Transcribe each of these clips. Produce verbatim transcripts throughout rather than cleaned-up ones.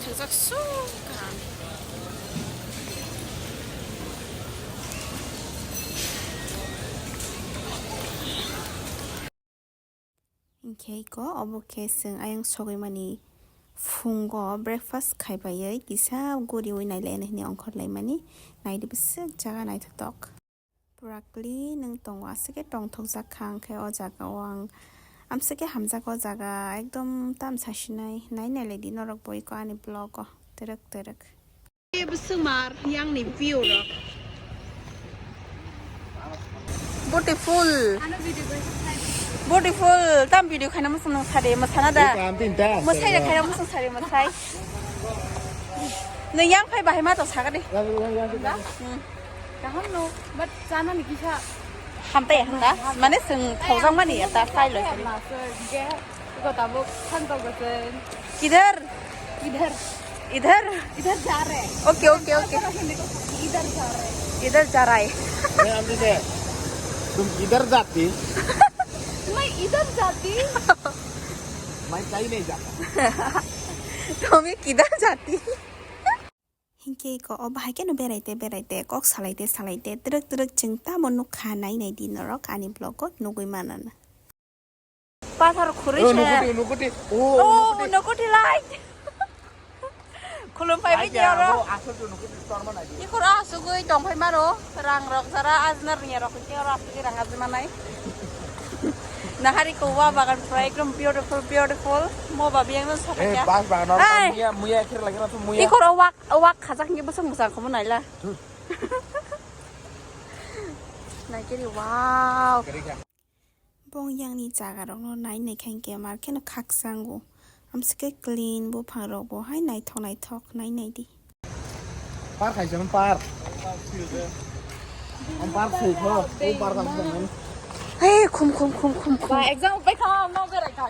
Thajak su kaham. Hinkhe iko obo khe chwng ayang sogwi mani phungo breakfast khai baiwi kisa guriwi nai lai hwnwi ongkhor lai mani. Naidi bwswk jaga naithothok. Pura clean wng tongo, aswk khe tongthokjak kha, hwnkhe o jaga o ang amswk khe hamjak o jaga, ekdom tam sasinai. Nai nai lai di norok bo iko ani vlog o twrwk twrwk. Bwswk mar yang ni view rok. Beautiful. Beautiful. Tam video khaina mwsang nung sari mwsana da. Mwsai da khaina mwsang sari mwsai. Nung yang phai bahai ma to sakadi. Hmm. Kaham no, but chana ni kisa. Hamtai handa, mane chwng thokjak mani ta phai loi. Iko tabuk thantok goseng. Kidhar? Idhar. Idhar? Idhar ja rahe. Okay, okay, okay. Idhar ja rahe. Idhar ja rahe. अरे हम जैसे तुम किधर जाती? मैं इधर जाती। मैं कहीं नहीं जाता। Tumi kidhar jati? Hinkhe iko o bahai kheno beraite beraite kok salaite salaite twrwk twrwk chwng tamo nukha nai nai di norok ani vlog o nugwi manana. Pathar khurui se. Nukuti, nukuti. Oh, nukuti lai. Khulum phai bi oro. Asuk nukuti storma nai. Ikhoro asugwi tongphai maro, rang rok jara ajna rwngya rok khe oro asugwi rang ajmanai. Nahari ko wa bagan pura ekdom beautiful, beautiful. Mo babi yang nang sakya. Eh, bas bagan oro muya, muya kher lagi na tu muya. Ikhoro wak, wak khajak ni bosong bosong khomo naila. Naikiri, wow. Bong yang ni jaga rok no nai nai kha hinkhe mar kheno khakchang o. Amsike clean buphang rok bo hai naithok naithok nai nai di. Par khai jang par. Am par khai kho, o par khai jang. Hey, khum khum khum khum khum. Ba exam bai kha no berai kha.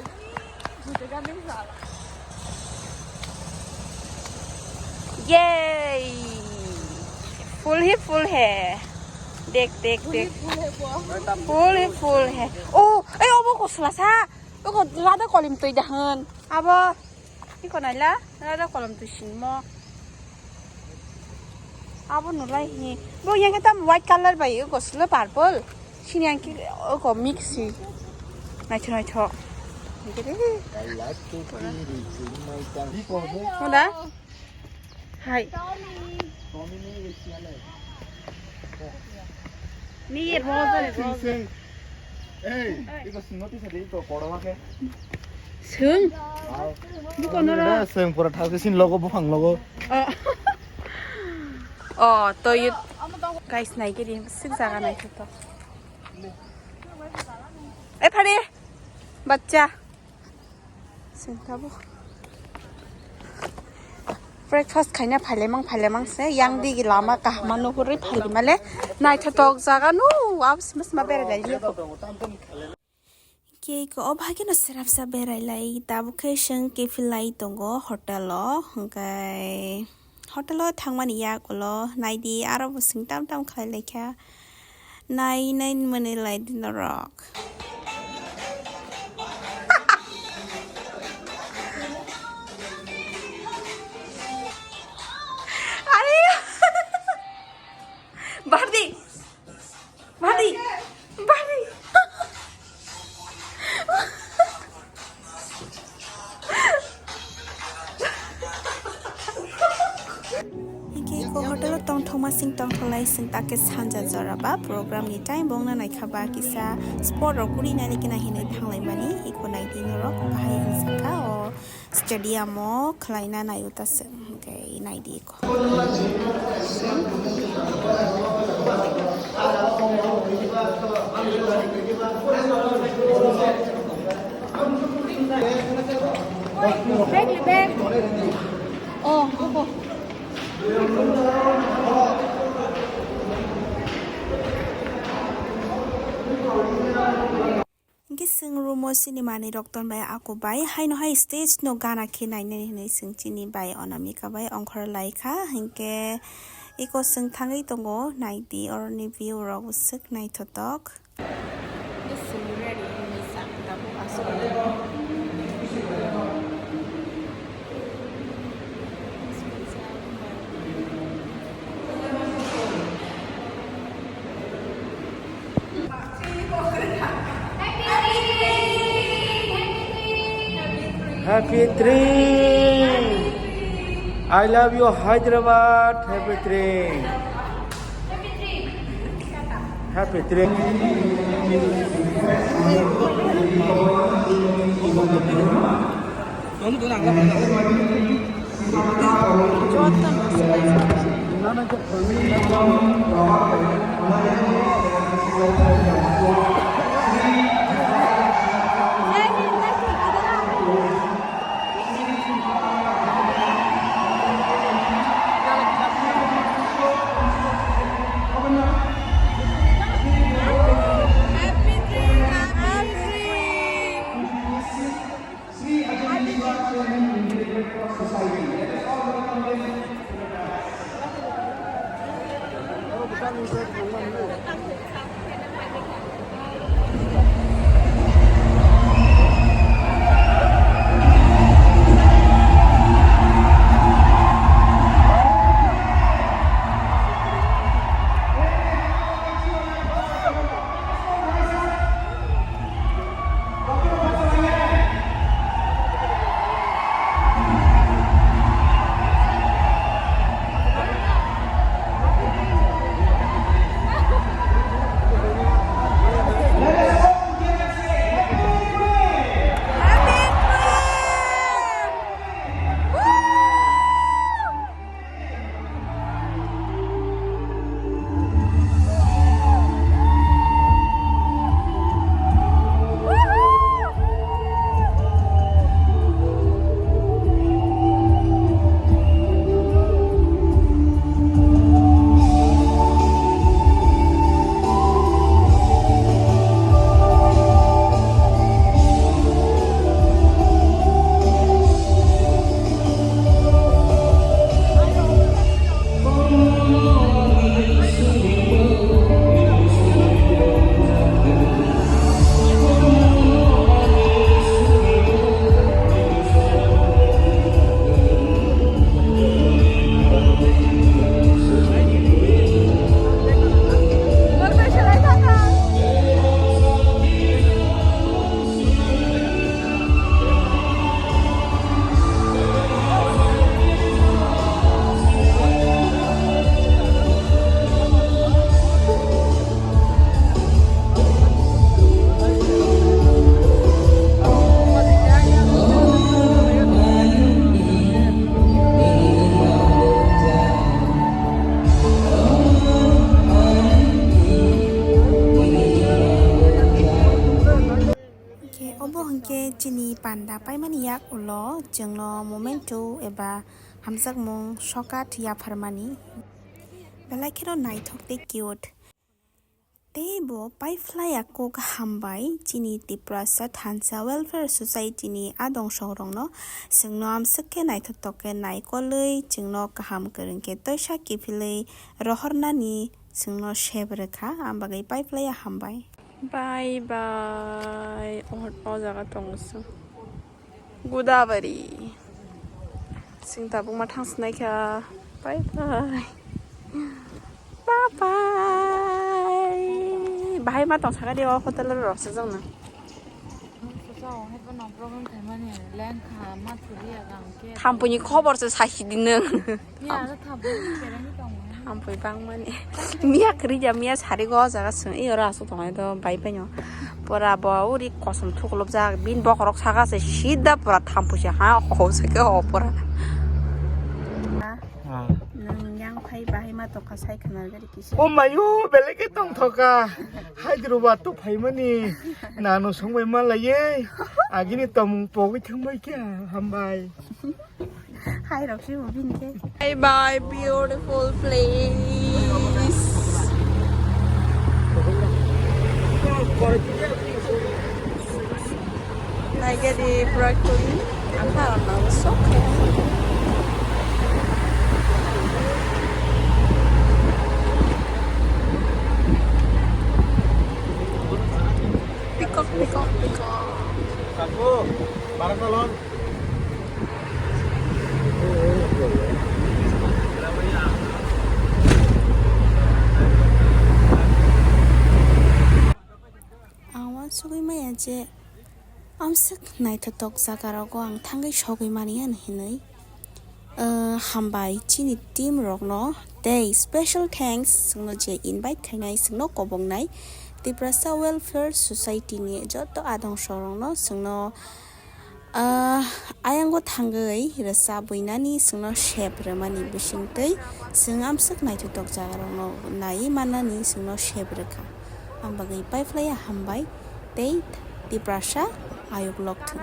ये फुल ही फुल है। देख, देख, देख। फुल ही फुल है। ओ, ए, ओबो कसला सा। ओको राधा कलिम तै दहन। अब, इको नाइला, राधा कलिम तै सिनमो। Abo nulai hi. Bo yang tam white color bai, oko silo purple. Sini yang ki, oko mix si. Naithok, naithok. Hoda? Hai. Ni er mo. Ei, iko singno tisa de iko kodo ma khe. Sing? Buko noro. Sing pura thak sin logo buphang logo. Oh. Oh, to yut. Guys, nai kiri sik jaga nai khe to. Eh, phari. Bachcha. Sing tabo. Breakfast khaina phailemang phailemang se yang digi lama kahma nuhurwi phailima le naithotok jaga no abs mas ma berai lai liya ko. Ke ko o bhagi no serapsa berai lai tabuk khe seng kefil lai tongo hotel o hwnkhe hotel o thangmani yak ulo naidi aro bo sing tam tam khlai lai kha. Nai nai mwnwi lai di norok. Are! Bardi! Bardi! Bardi! Hingke iko hotel o tongthokma sing tongtholai sing take sanja jora ba program ni time bongno naikha ba kisa spot rok kuri nani kina hinui thanglai mani iko naidi norok bahai hinsaka o stadium o khwlaina naio ta se hingke naidi iko. Bag, bag. Oh, oh, oh. Hingke chwng room o chini manwi rok ton bai ako bai haino hai stage no gana khe nainani hinwi chwng chini bai Anamika bai ongkhor lai kha, hingke eko chwng thangwi tongo naidi oroni view rok swk naithotok. Chwng ready hinwi chwng tabuk aswk. Happy dream. I love you, Hyderabad. Happy dream. Happy dream. Hwnkhe obo hwnkhe chini panda paimani yak ulo chwngno memento eba hamjakmung sokat yapharmani. Belai kheno naithok tei cute. Tei bo paiphlaiya kok hambai chini Tiprasa Thansa Welfare Society ni adong songrokno, chwngno amswk khe naithotok khe naikolwi chwngno kaham kwrwng khe toisa kiphilwi rohornani chwngno sep rwkha, am bagwi paiphlaiya hambai. Bye bye. O, o jaga tongo chwng. Godavari. Chwng tabukma thang sinai kha. Bye bye. Bye bye. Bahai ma tong saka de o hotel ro rok sajak na. Thampui ni khobor se sasi di nwng. Thampui bangmani. Miya kwrwi ja, miya sari go o jaga chwng. Iyo oro aswk tongnai do bai bai no. Pura bo uri kosom thuklopjak. Bini bokhorok saka se sida pura thampui se ha ho se khe ho pura. Ah. Nwng yang phai bahai ma tongkha sai khna gari kisa. O mayo belai khe tongthoka. Hyderabad to phaimani. Nano songbai ma laiye. Agini tomung pogwi thangbai khe hambai. Hai rok se bo bini khe. Bye bye, beautiful place. Naigadi pura kuli. Ang parang na usok. Peacock, peacock, peacock. Satu, barang salon. Ang uansugwi maya je Amswk naithothok jagarogo ang thangwi sogwi mani ani hinwi, ah, hambai chini team rokno tei special thanks chwngno je invite khainai, chwngno kobongnai Tiprasa Welfare Society ni joto adong sorokno chwngno, ah, ayango thangwi rwchabwi nani chwngno sep rwmani bisingtwi chwng amswk naithothok jagarokno naiwi mannani chwngno sep rwkha. Ang bagwi paiphlaiya hambai tei Tiprasa ayuk lokthung.